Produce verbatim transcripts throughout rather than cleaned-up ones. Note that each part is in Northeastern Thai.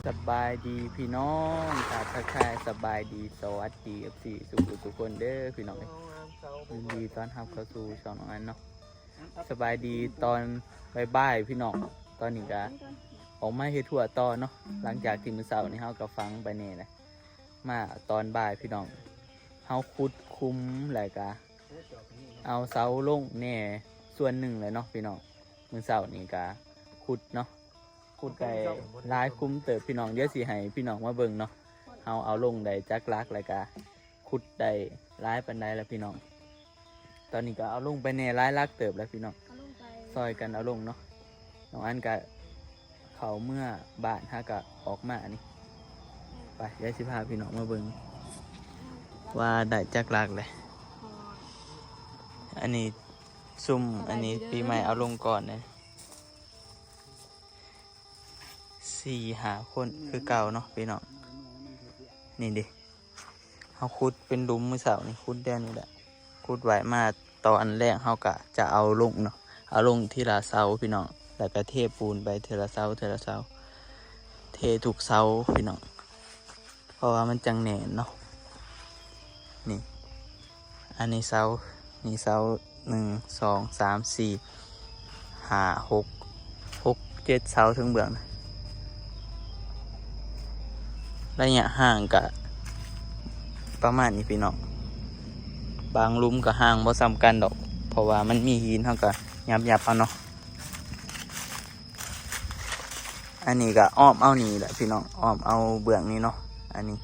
สบายดีพี่น้อง ครับ ทักทายสบายดี สวัสดี เอฟซี สุขุสุคนเด้อพี่น้อง ยินดีต้อนรับเข้าสู่ช่องน้องอันเนาะ สบายดีตอนบ่ายๆพี่น้อง ตอนนี้ก็ออกมาเฮ็ดหัวต่อเนาะ หลังจากที่มื้อเช้านี้เฮาก็ฝังไปแหน่แหละ มาตอนบ่ายพี่น้อง เฮาขุดคุมแล้วก็เอาเสาลงแหน่ส่วนหนึ่งเลยเนาะพี่น้อง มื้อเช้านี้ก็ขุดเนาะ ขุดได้หลายคุมเติบพี่น้อง เดี๋ยวสิให้พี่น้องมาเบิ่งเนาะ เฮาเอาลงได้จักหลักแล้วก็ขุดได้หลายปานใดแล้วพี่น้อง ตอนนี้ก็เอาลงไปแหน่หลายหลักเติบแล้วพี่น้อง เอาลงไป ซอยกันเอาลงเนาะ น้องอันก็เข้าเมือบ้าน หาก็ออกมานี่ ไป เดี๋ยวสิพาพี่น้องมาเบิ่ง ว่าได้จักหลักเลย อันนี้ซุม อันนี้ปีใหม่เอาลงก่อนเลย สี่ห้าคนคือเก่าเนาะพี่น้อง นี่ดิ เฮาขุดเป็นหลุมมื้อเช้านี่ ขุดแนวนี้แหละ ขุดไว้มาตอนแรกเฮาก็จะเอาลงเนาะ เอาลงทีละเสาพี่น้อง แล้วก็เทปูนไปทีละเสา ทีละเสา เททุกเสาพี่น้อง เพราะว่ามันจั่งแน่นเนาะ นี่ อันนี้เสา นี่เสา หนึ่ง สอง สาม สี่ ห้า หก หก เจ็ดเสาเทิงเบื้องนะ ระยะห่างก็ประมาณนี้พี่น้อง บางหลุมก็ห่างบ่ส่ำกันดอก เพราะว่ามันมีหิน เฮาก็ยับๆเอาเนาะ อันนี้ก็อ้อมเอานี่แหละพี่น้อง อ้อมเอาเบื้องนี้เนาะ อันนี้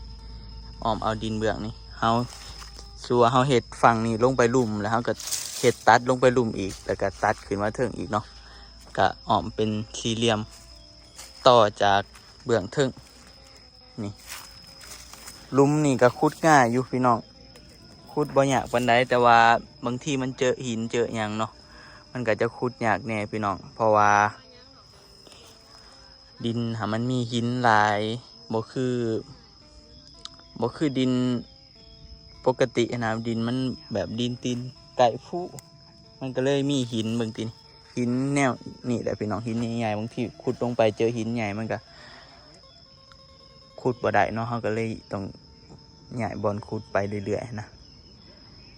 อ้อมเอาดินเบื้องนี้ เฮา ส่วนเฮาเฮ็ดฝั่งนี้ลงไปลุ่ม แล้วเฮาก็เฮ็ดตัดลงไปลุ่มอีก แล้วก็ตัดขึ้นมาเทิงอีกเนาะ ก็อ้อมเป็นสี่เหลี่ยม ต่อจากเบื้องเทิง นี่ หลุมนี่ก็ขุดง่ายอยู่พี่น้อง ขุดบ่ยากปานใด แต่ว่าบางทีมันเจอหินเจอหยังเนาะ มันก็จะขุดยากแหน่พี่น้อง เพราะว่า ดินหามันมีหินหลาย บ่คือ บ่คือดินปกตินะ ดินมันแบบดินตีนไก่พุ มันก็เลยมีหิน เบิ่งติ หินแนวนี่แหละพี่น้อง หินใหญ่ๆ บางทีขุดลงไปเจอหินใหญ่ มันก็ขุดบ่ได้เนาะ เฮาก็เลยต้องย้ายบ่อนขุดไปเรื่อยๆนะ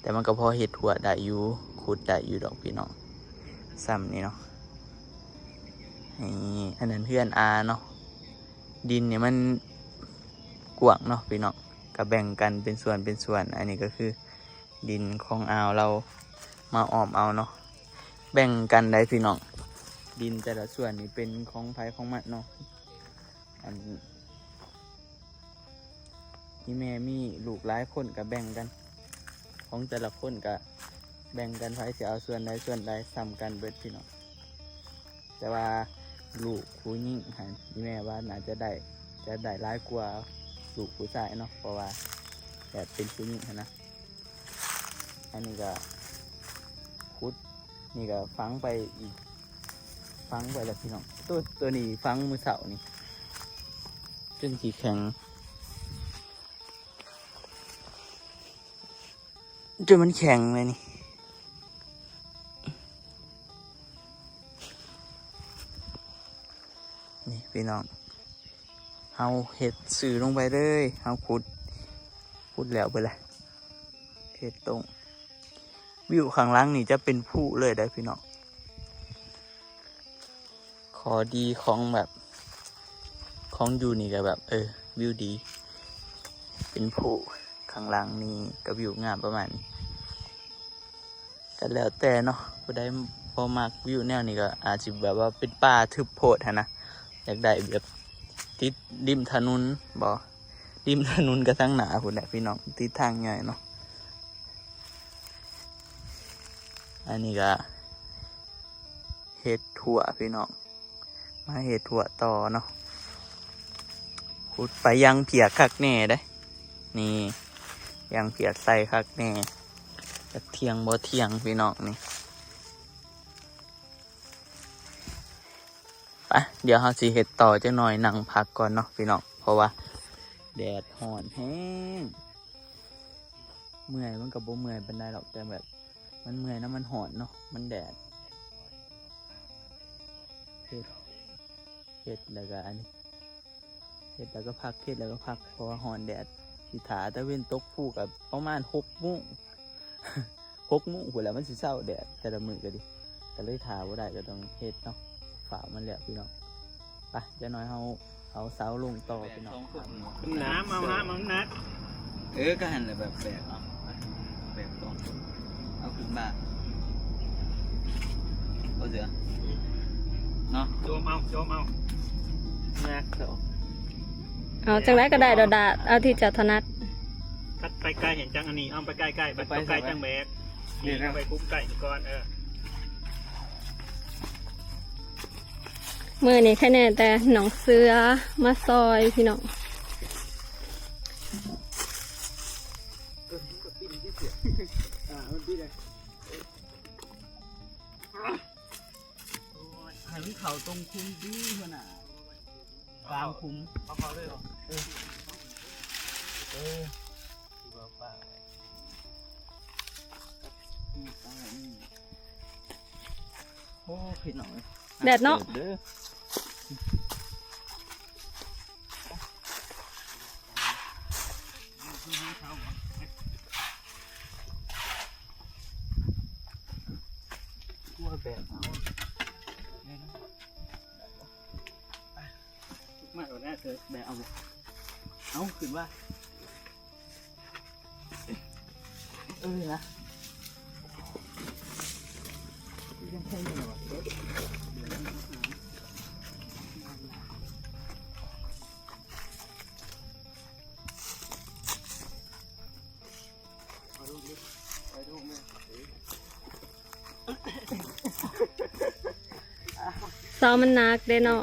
แต่มันก็พอเฮ็ดหัวได้อยู่ ขุดได้อยู่ดอกพี่น้อง ส่ำนี่เนาะ นี่ อันนั้นเฮือนอาเนาะ ดินนี่มันกว้างเนาะพี่น้อง ก็แบ่งกันเป็นส่วนเป็นส่วน อันนี้ก็คือดินของอาวเรามาอ้อมเอาเนาะ แบ่งกันได้พี่น้อง ดินแต่ละส่วนนี่เป็นของไผของมันเนาะ อัน อีแม่มีลูกหลายคนก็แบ่งกัน ของแต่ละคนก็แบ่งกัน ไผสิเอาส่วนใดส่วนใด ส่ำกันเบิดพี่น้อง แต่ว่าลูกผู้หญิงหั่น อีแม่ว่าน่าจะได้ จะได้หลายกว่าลูกผู้ชายเนาะ เพราะว่าแบบเป็นผู้หญิงหั่นนะ อันนี้ก็ขุด นี่ก็ฝังไปอีก ฝังไปแล้วพี่น้อง ตัว ตัวนี้ฝังมื้อเช้านี่ จนสิแข็ง จนมันแข็งเลยนี่ นี่พี่น้อง เฮาเฮ็ดซื่อลงไปเลย เฮาขุด ขุดแล้วไปเลย เฮ็ดตรง วิวข้างหลังนี่จะเป็นภูเลยได้อพี่น้อง ข้อดีของแบบ ของอยู่นี่ก็แบบ เออ วิวดี เป็นภูข้างหลังนี่ก็วิวงามประมาณนี้ ก็แล้วแต่เนาะ ผู้ใดบ่มักวิวแนวนี้ก็อาจสิแบบว่าเป็นป่าทึบโพดหั้นนะ อยากได้แบบติดริมถนนบ่ ริมถนนก็ทางหน้าพุ้นแหละพี่น้อง ติดทางใหญ่เนาะ อันนี้ก็เฮ็ดหัวพี่น้อง มาเฮ็ดหัวต่อเนาะ ขุดไปยางเปียกคักแน่เด้ นี่ ยางเปียกใส่คักแน่ จักเที่ยงบ่เที่ยงพี่น้องนี่ ไป เดี๋ยวเฮาสิเฮ็ดต่อจักหน่อย นั่งพักก่อนเนาะพี่น้อง เพราะว่าแดดร้อนแฮง เมื่อยมันก็บ่เมื่อยปานใดหรอก แต่แบบ มันเมื่อยนะ มันร้อนเนาะ มันแดด เฮ็ด เฮ็ดแล้วก็อันนี้ เฮ็ดแล้วก็พัก เฮ็ดแล้วก็พัก เพราะว่าร้อนแดด สิถ่าตะเว็นตกพุ้นก็ประมาณหกโมง หกโมงพุ้นแหละมันสิเซาแดด แต่ละมื้อก็ดี ก็เลยถ่าบ่ได้ ก็ต้องเฮ็ดเนาะ ฟ้าวมันแล้วพี่น้อง ไป จักหน่อยเฮาเอาเสาลงต่อพี่น้อง น้ำเอา น้ำเอา น้ำ เออ ก็หั่นแหละ แบบแบกเอา แบกกอง เอาขึ้นมา เอาเสือ เนาะ โจมเอา โจมเอา หนักเถอะ เอาจังได๋ก็ได้ดอกดา เอาที่เจ้าถนัด คัดไปไกลเห็นจังอันนี้ เอาไปใกล้ๆ ไป ไป ไปไกลจังแบก นี่นะ ไปคุ้มไก่ก่อน เออ มื้อนี้แค่แน่แต่น้องเสือมาซอยพี่น้อง อ่า มันดีเลย ให้มันเข้าตรงคุ้มดีเพิ่นน่ะ กลางคุ้ม เอาเข้าเลยเหรอ เออ เออ คือว่าป้าไว้ อืม ป้าไว้ อืม โอ้ พี่น้อง แดดเนาะ เด้อ กลัวแบกเอา มาเอาแน่เถอะ แบกเอาบ่ เอาขึ้นว่า เออนะ ยังแค่นี้เหรอ เสามันหนักเด้เนาะ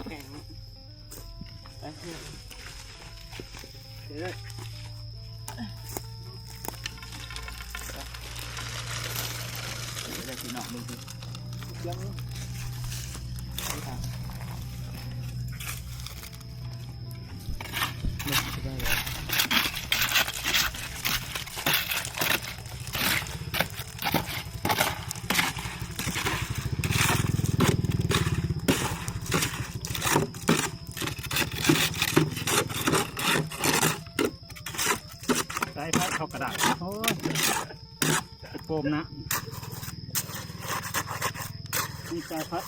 เดี๋ยวพี่น้องเบิ่งสิ ยัง สายพัดเข้ากระดาษ โอ้ย โฟมนะ นี่สายพัด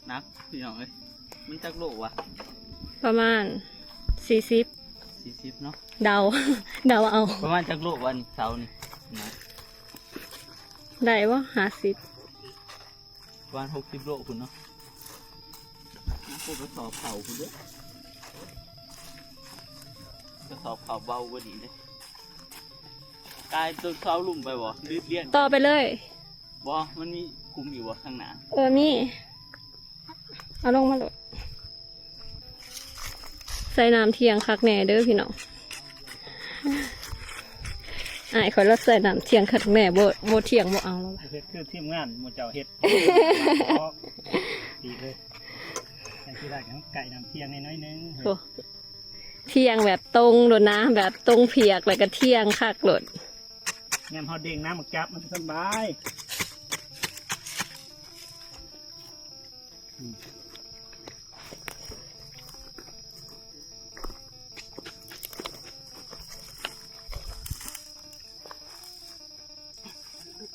หนักพี่น้องเอ้ย มันจักโลวะ ประมาณสี่สิบ สี่สิบเนาะ เดา เดาเอา ประมาณจักโลวะนี่ เสานี่นะ ได้บ่ ห้าสิบ ประมาณหกสิบโลพุ้นเนาะ พวกกระสอบเข่าพุ้นเด้อ กระสอบเข่าเบากว่านี้เด้ กายตัวเสาลุ่มไปบ่ หรือเรียน ต่อไปเลย บ่ มันมีคุ้มอยู่บ่ข้างหน้า เออ มี เอาลงมาโลด ใส่น้ำเที่ยงคักแน่เด้อพี่น้อง อ้ายข้อยลดใส่น้ำเที่ยงคักแน่ บ่ บ่เที่ยงบ่เอาแล้ววะ เฮ็ดคือทีมงานหมู่เจ้าเฮ็ด ดีเลย ไอ้ที่แรกยังไก่น้ำเที่ยงนิดหน่อยนึง โอ้ เที่ยงแบบตรงโลดนะ แบบตรงเพียก แล้วก็เที่ยงคักโลด แม่นฮอดเด้งน้ำหมากจับมันสบาย อืม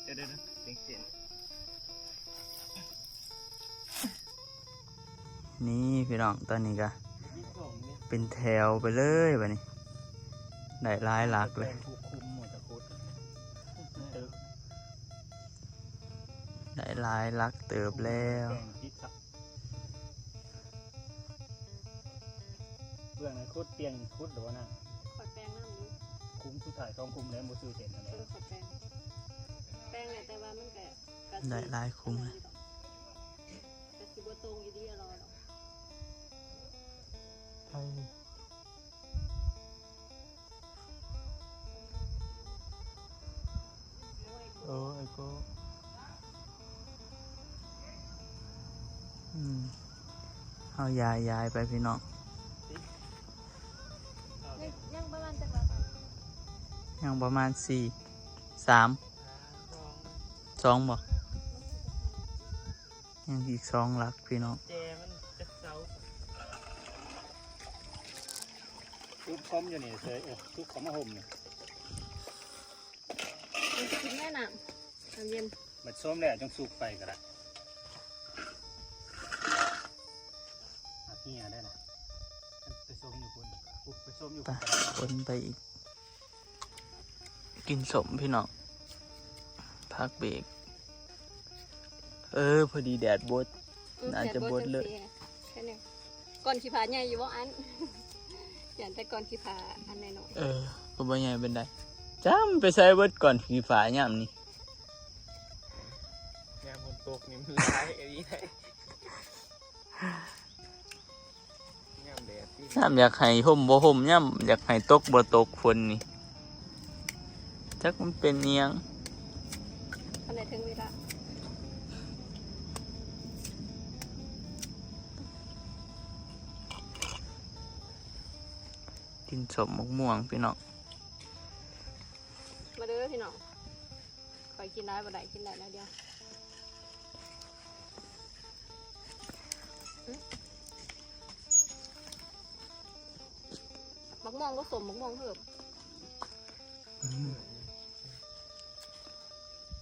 เดี๋ยวๆๆ เสียงเสียง นี่พี่น้อง ตอนนี้ก็เป็นแถวไปเลยบัดนี้ ได้หลายหลักเลย ได้หลายหลักเติบแล้ว เพื่อนให้ขุดเตียงขุดหรือว่านั่น ข้อยแปลงนำอยู่ คุ้มสุดท้ายสองคุ้มแล้วบ่ซื้อเต็นท์นั่นแหละ เออ ข้อยแปลง แปลงแหละ แต่ว่ามันก็ ก็ ได้หลายคุ้มเลย แต่สิบ่ตรงอยู่ดีอะรอดอก ไป โอ้ ไอ้โก้ อืม เอายาย ยายไปพี่น้อง ยัง ยังประมาณจักหลักอะ ยังประมาณสี่ สาม สองบ่ ยังอีกสองหลักพี่น้อง แจมันจักเสา ซุกคอมอยู่นี่เฉย เออ ซุกเขามาห่มนี่ มันสิกินแน่น่ะ น้ำเย็น บัดส้มแล้วจังสุกไปก็ได้ อัดเหียได้นะ ไปส้มอยู่พุ่น ปุ๊บ ไปส้มอยู่ ไป พุ่นก็ได้ คนไปอีก กินส้มพี่น้อง พักเบรก เออ พอดีแดดบด อืม น่าจะบดเลย แดดบดจังสิ แค่นี้ ก้อนขี้ผาใหญ่อยู่บ่อัน ย่านแต่ก้อนขี้ผาอันน้อยๆ เออ ก็บ่ใหญ่เป็นได จ้ำไปใส่เบิดก้อนขี้ผายามนี้ ยามฝนตกนี่มันหลายอีหลีเด้ ยามแดดนี่ ยามอยากให้ห่มบ่ห่ม ยามอยากให้ตกบ่ตกฝนนี่ จักมันเป็นอิหยัง อันไหนถึงเวลา กินส้มมะม่วงพี่น้อง มาเด้อพี่น้อง ข้อยกินได้บ่ได้ กินได้น้อยเดียว อืม มะม่วงก็ส้ม มะม่วงเพิ่ม อืม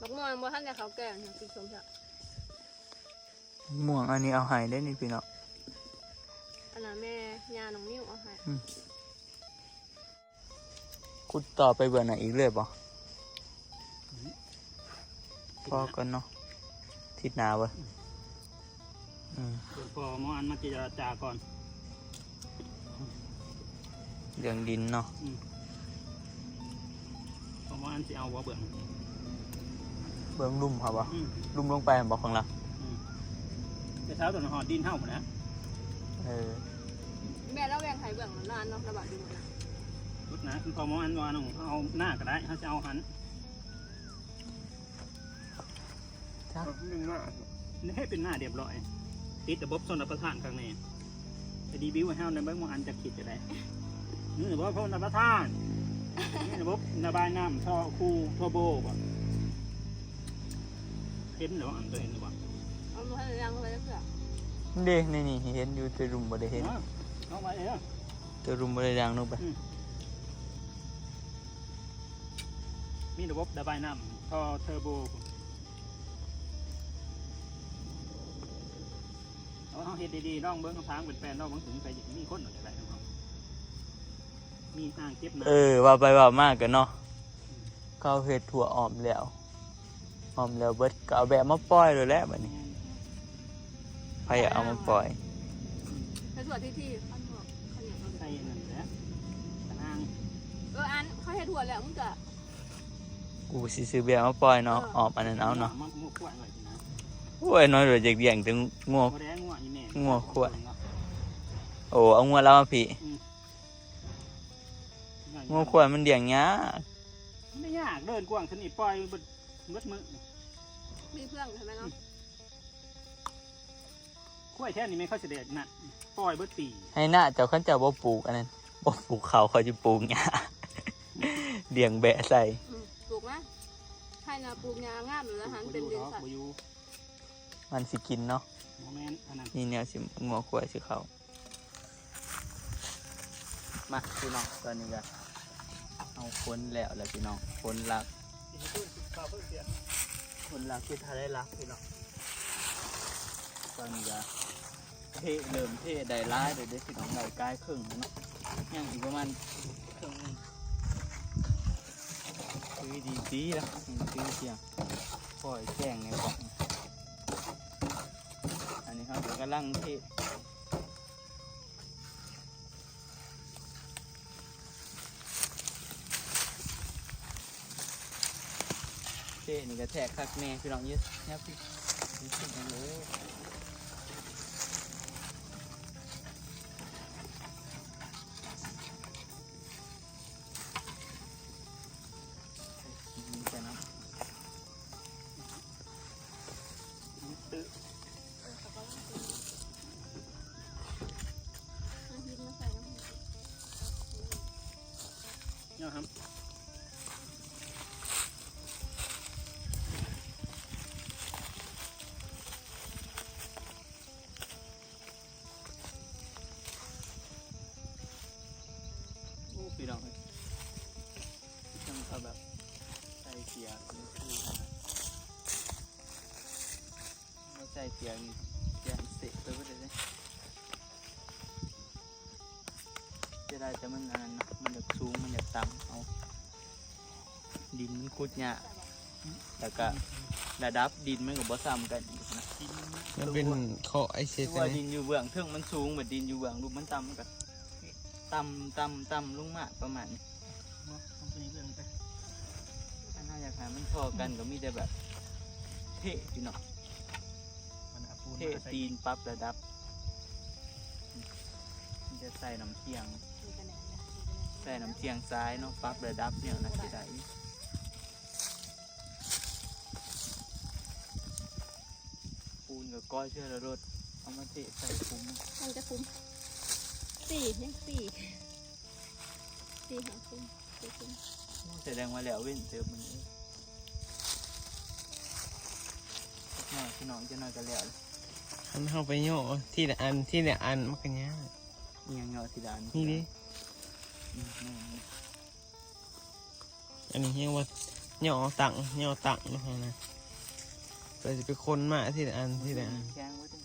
มะม่วงบ่ทันได้เข้าแกง กินส้มซะ ม่วงอันนี้เอาให้ได้นี่พี่น้อง อันนั้นแม่ย่าน้องนิ้วเอาให้ อืม ขุดต่อไปเบิ่งหน่อยอีกเลยบ่ อืม พอก่อนเนาะ อาทิตย์หน้าเว้ย อืม เดี๋ยวพอหมออันมาเจรจาก่อน เรื่องดินเนาะ อืม เพราะว่าอันสิเอาบ่เบิ่ง เบิ่งลุ่มครับบ่ อืม ลุ่มลงไปบ่ข้างล่าง อืม แต่เช้าตอนหอดดินเฮาหมดนะ เออ แม่เล่าแบ่งให้เบิ่งนานเนาะ ระบาดดินนะ พุดนะ คือพอหมออันว่าน้องเอาหน้าก็ได้ เฮาจะเอาหัน จัก เอาหนึ่งหน้า นี่ให้เป็นหน้าเรียบร้อย ติดระบบชลประทานข้างใน ไอ้ดีบิวให้เฮาในเบิ่งว่าอันจะคิดจะได้ นี่ระบบชลประทาน นี่ระบบระบายน้ำท่อคูท่อโบบ่ เห็นหรือว่าอันตัวเห็นหรือว่า เอามาให้ยังไว้เพื่อ เด้ นี่ นี่ เห็นอยู่ แต่ลุ่มบ่ได้เห็น เอา เอาไว้เด้อ แต่ลุ่มบ่ได้ดังลงไป อืม มีระบบระบายน้ำท่อเทอร์โบ เอา เอาเฮ็ดดีๆ ลองเบิ่ง เอาทางเป็นแปลน ลองเบิ่ง ถึงไปมีคนออกจากได้เนาะ มีอ่างเก็บน้ำ เออ ว่าไปว่ามากันเนาะ เขาเฮ็ดทั่วอ้อมแล้ว อ้อมแล้วเบิด ก็เอาแบบมาปล่อยเลยแหละบัดนี้ แม่น ไผเอามาปล่อย ไปทั่วที่ที่ ใส่นั่นแหละ ตะนาง เออ อัน เขาเฮ็ดทั่วแล้ว มึงก็ กูสิซื้อเบียร์มาปล่อยเนาะ เออ อ้อมอันนั้นเอาเนาะ มันงัวควายไว้สินะ โอ้ย น้อยเดี๋ยวจะเลี้ยงแต่งัว บ่ได้งัวอีแม่ งัวควาย โอ้ เอางัวลาวมาพี้ อืม งัวควายมันเลี้ยงยาก ไม่ยาก เดินกว้างเท่านี้ปล่อยเบิด เบิดมื้อ มีเพื่องใช่ไหมเนาะ อืม ควายแท้นี่แม่นเขาสิได้นั่น ปล่อยเบิดปี ให้หน้าเจ้า คันเจ้าบ่ปลูกอันนั้น บ่ปลูกข้าว เขาจะปลูกหญ้า เลี้ยงแบะใส่ อืม ปลูกนะ ให้นาปลูกหญ้างามอยู่แล้ว หันเป็นดินสัตว์ บ่อยู่ มันสิกินเนาะ บ่แม่นอันนั้น นี่แนวสิงัวควายสิเข้า มาพี่น้อง ตอนนี้ก็เอาคนแล้วแหละพี่น้อง คนหลัก คนหลักที่ถ้าได้หลักพี่น้อง ตอนนี้ก็เท เริ่มเทได้หลายเลยเด้อพี่น้อง ได้กายครึ่งแล้วเนาะ ยังอีกประมาณครึ่งหนึ่ง คือดีดีแล้ว คือเสียงปล่อยแจ้งในกล่อง อันนี้เขาเดี๋ยวกำลังเท เท เอ๊ะ นี่ก็แทกคักแน่พี่น้อง เยอะแยะพี่ นี่ขึ้นมาเลย นี่ใส่น้ำ เอาหินมาใส่น้ำมัน เนี่ยครับ โอ้พี่น้องเอ้ย จังเขาแบบใส่เกียร์นี่คือขนาด บ่ใส่เกียร์นี่ เกียร์เสะไปเบิดเลยเด้ จะได้แต่มันอันนั้นเนาะ มันอยากสูง มันอยากต่ำ เอา ดินมันขุดยาก แล้วก็ระดับดินมันก็บ่ซ้ำกันอีกนะ มันเป็นเคาะไอเซ คือว่าดินอยู่เบื้องเทิงมันสูง บัดดินอยู่เบื้องลุ่มมันต่ำ มันก็ต่ำ ต่ำ ต่ำลงมาประมาณนี้ เนาะต้องเป็นเรื่องไป ถ้าเราอยากให้มันเท่ากันก็มีแต่แบบ เทพี่น้อง มันเอาปูน เท มาใส่ ตีนปรับระดับ มันจะใส่น้ำเทียง ใส่น้ำเทียงซ้ายเนาะ ปรับระดับเนี่ยนะสิได้ ปูนกับก้อยเชื่อระรดเอามาเทใส่คุ้ม มันจะคุ้มสี่ยังสี่สี่หาคุ้มสี่คุ้ม แสดงว่าแล้วเว้นเติมมันเองจักหน่อยพี่น้องจักหน่อยก็แล้ว มันเข้าไปโยกทีละอันทีละอันมันก็ยาก อิหยังเงาะสีดาน นี่ดิ อืมอืม อันนี้เรียกว่าย่อตังย่อตังนะคะนะแต่จะไปคนมาทีละอันทีละอัน แข้งไว้ดิ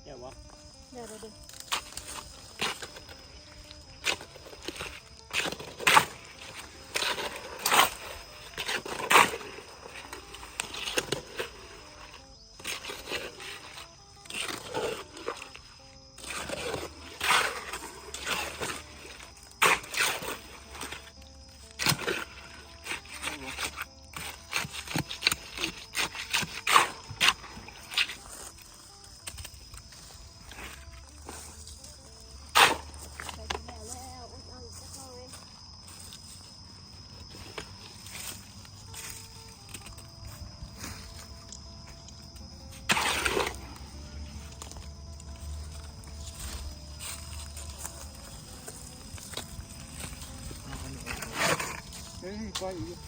แก้ววะ เดี๋ยวเดี๋ยวเดี๋ยว เฮ้ยก้อยอีก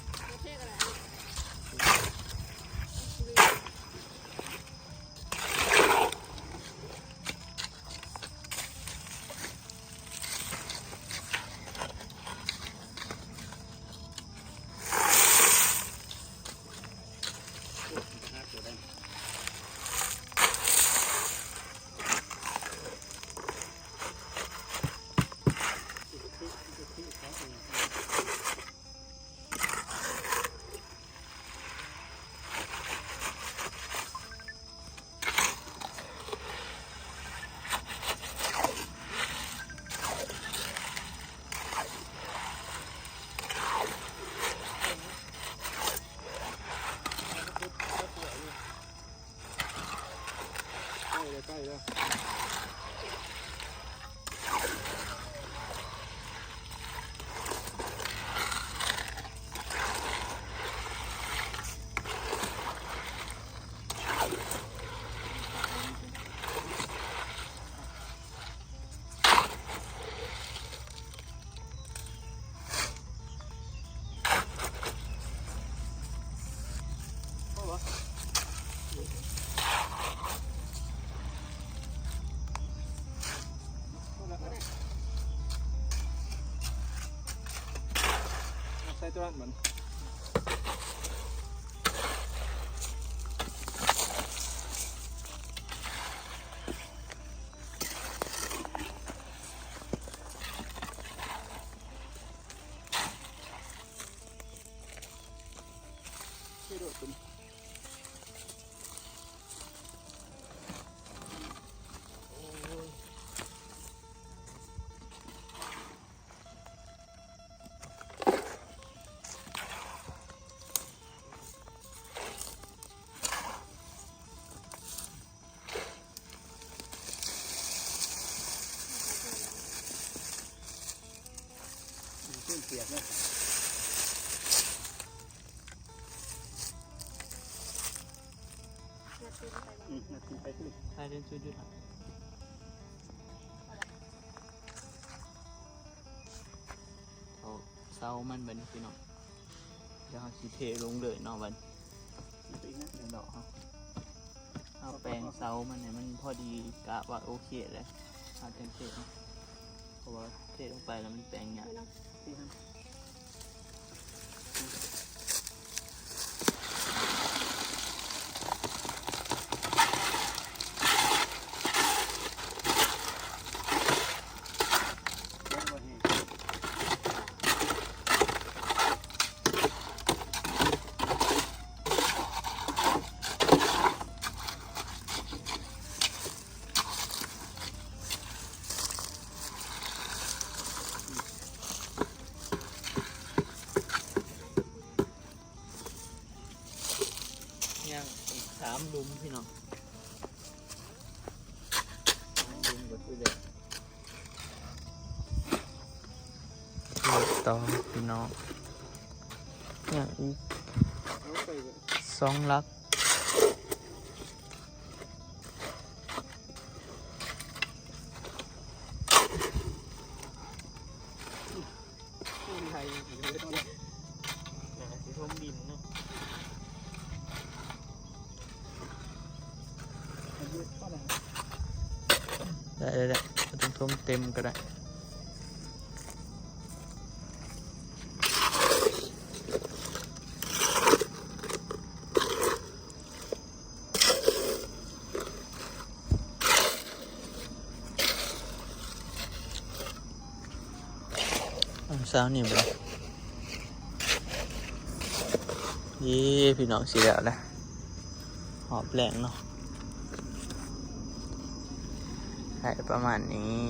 ใกล้แล้วใกล้แล้ว บ้านมัน ขึ้นเปียกนะ งัดตีนไป อืมงัดตีนไปขึ้น ถ่ายเล่นสุดยอด เอาเสามันบัดนี้พี่น้อง เดี๋ยวเราสิเทลงเลยเนาะบัดนี้ เอาแปลงเสามันเนี่ยมันพอดีกะว่าโอเคเลย เอาจั่งเทเนาะ เพราะว่าเทลงไปแล้วมันแปลงยาก ยังอีกสามหลุมพี่น้อง สามหลุมก็คือเด็ก ต่อพี่น้อง ยังอีกสองหลัก ไทยอยู่เลยตอนนี้ หนาสิท่วมดินเนาะ ได้ได้ได้ ไม่ต้องท่วมเต็มก็ได้ เอาเช้านี่บ่ นี่พี่น้องสิแล้วนะ หอบแรงเนาะ ให้ประมาณนี้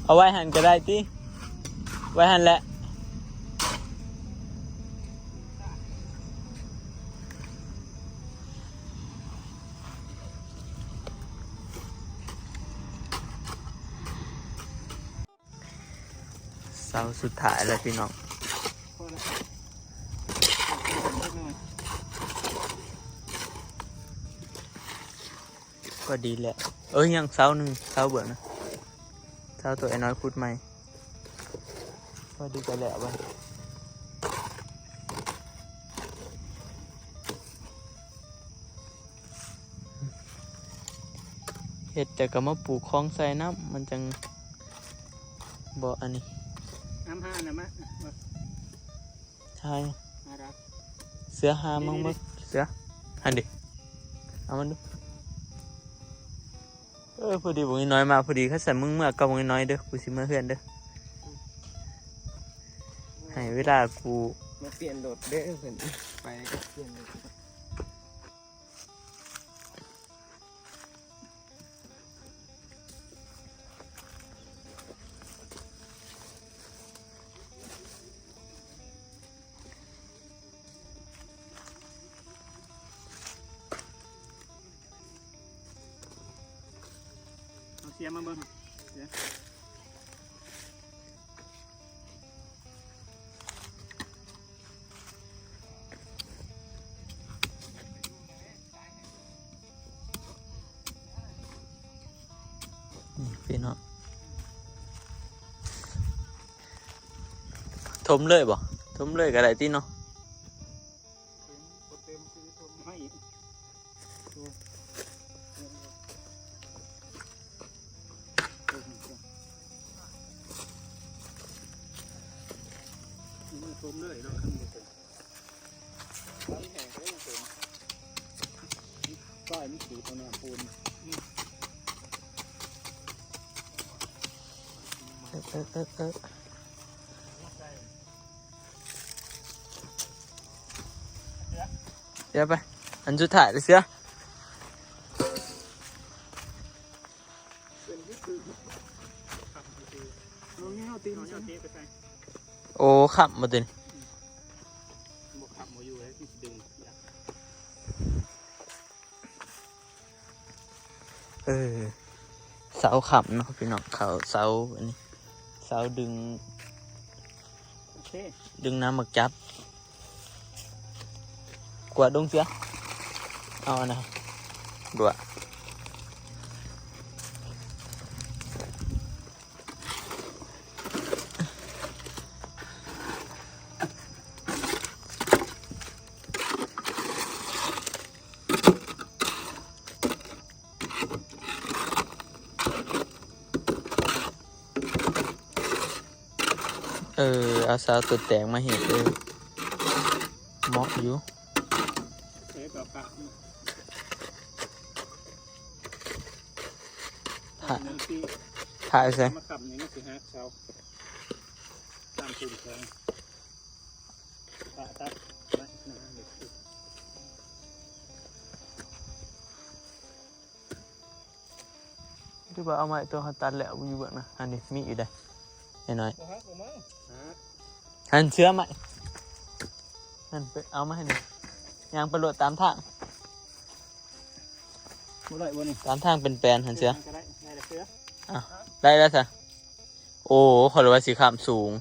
เอาไว้หั่นก็ได้ติ ไว้หั่นแหละ เสาสุดท้ายแล้วพี่น้อง ก็ดีแหละ เอ้ย ยังเสาหนึ่ง เสาเบิ่งนะ เสาตัวไอ้น้อยขุดใหม่ พอดีก็แล้วเบิ่ง เฮ็ดแต่ก็มาปลูกของใส่น้ำ มันจังบ่อันนี้ น้ำห้านะมะ ใช่ น่ารัก เสือหามึงบ่ เสือ หันดิ เอามันดู เออ พอดีบักน้อยมาพอดี คันซั่นมึงเมือกับบักน้อยเด้อ กูสิเมือเฮือนเด้อ ให้เวลากู มาเปลี่ยนรถเด้อเพิ่น ไปก็เปลี่ยนรถ เอาเสียมาเบิ่ง เสีย นี่พี่น้อง ถมเลยบ่ ถมเลยก็ได้ติเนาะ เต็ม บ่เต็มคือถมให้อีก ถมเลยเนาะ คันบ่เต็ม คันแห้งก็ยังเต็ม ป้ายมันสูดเอาน้ำปูน เออ เออ เออ เออ เดี๋ยวไป อันสุดท้ายเลยเสือ โอ้ ขับมาติ บ่ขับบ่อยู่แล้วที่ดึง เออ เสาค้ำเนาะพี่น้อง เขาเสาอันนี้ เสาดึง โอเค ดึงน้ำหมากจับ กวาดลงเสีย เอาอันนะ กวาด เออ เอาเสาตัวแตกมาเฮ็ด เออ เหมาะอยู่ เอ๊ะ แบบปะ ถ่าย นี่สิ ถ่ายใส่ มาขับนี่มันสิหักเสา ตามทุนแขง ปะตัด ไว้นะ เดี๋ยว หรือว่าเอาไม้ตัวเขาตัดแล้วอยู่เบิ่งนะ อันนี้มีอยู่ได้ น้อยๆ บ่ฮักบ่มั้ง ฮะ หันเสือไม้ หันไปเอามาให้หน่อย ย่างไปโลดตามทาง บ่ได้บ่นี่ ตามทางเป็นแปลนหันเสือ ก็ได้ ได้แล้วเสือ อ้าว ได้แล้วซะ โอ้ ขอรู้ว่าสิข้ามสูง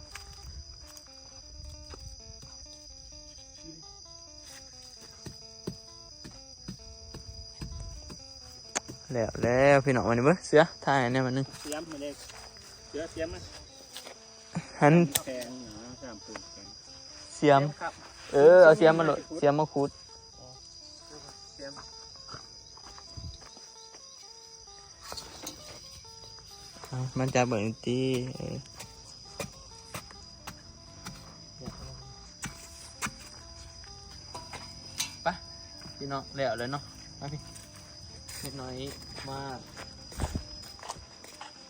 แล้ว แล้วพี่น้อง วันนี้เบิ่งเสือ ถ่ายแนวมันหนึง เสียมมาเลย เสือเสียมมา หัน แพงนะ สามปูนแพง เสียม เสียมครับ เออ เอาเสียมมาโลด เสียมมาขุด เสียม เอามันจะเบิ่งติ เออ ไป พี่น้อง แล้วเลยเนาะ มาพี่ นิดหน่อย มา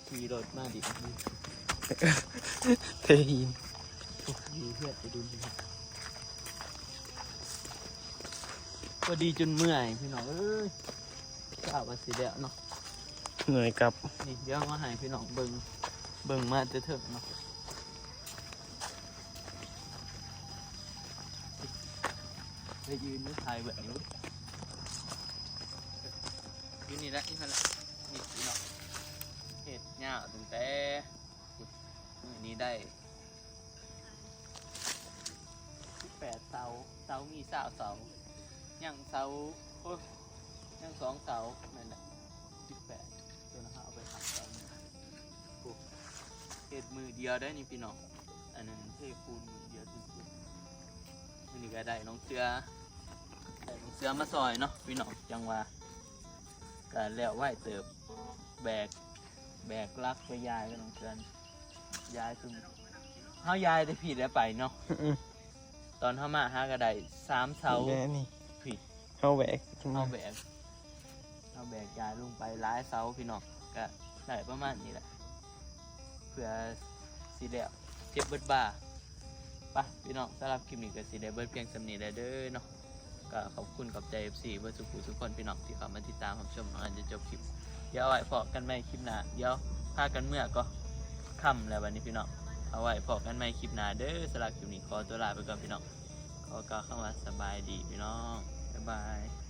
ขี่รถมาดิ เทหิน อยู่เพื่อนไปดูดิ พอดีจนเมื่อยพี่น้องเอ้ย เช้าว่าสิแล้วเนาะ เมื่อยครับ นี่เดี๋ยวมาให้พี่น้องเบิ่ง เบิ่งมาแต่เถิงเนาะ ไปยืนมาถ่ายแบบนี้ อยู่นี่แหละ อยู่นั่นแหละ นี่พี่น้อง เฮ็ดยาวตั้งแต่ มื้อนี้ได้ สิบแปดเสา เสามีซาวเสา ยังเสา โอ้ย ยังสองเสา นั่นแหละ สิบแปด ตัวนั้นเอาไปทำเสาหนึ่ง โอ้ เฮ็ดมื้อเดียวได้นี่พี่น้อง อันนั้นเทปูนมื้อเดียวสุดๆ มื้อนี้ก็ได้น้องเสือ ได้น้องเสือมาซอยเนาะพี่น้อง จังว่า ก็แล้วไวเติบ แบก แบกลักไปย้ายกับน้องเสือ ย้ายคือ เฮาย้ายแต่ผิดแล้วไปเนาะ อืม ตอนเฮามาหาก็ได้สามเสา แม่นี่ ผิด เฮาแบก เฮาแบก เฮาแบกย้ายลงไปหลายเสาพี่น้อง ก็ได้ประมาณนี้แหละ เพื่อสิแล้วเจ็บเบิดบ่า ไปพี่น้อง สำหรับคลิปนี้ก็สิได้เบิดเพียงส่ำนี้แหละเด้อเนาะ ก็ขอบคุณขอบใจ เอฟซี เบิดทุกผู้ทุกคนพี่น้องที่เข้ามาติดตามรับชมน้องอันจนจบคลิป เดี๋ยวเอาไว้พ้อกันใหม่คลิปหน้า เดี๋ยวพากันเมือก็ค่ำแล้วบัดนี้พี่น้อง เอาไว้พ้อกันใหม่คลิปหน้าเด้อ สำหรับคลิปนี้ขอตัวลาไปก่อนพี่น้อง ขอกล่าวคำว่าสบายดีพี่น้อง บ๊ายบาย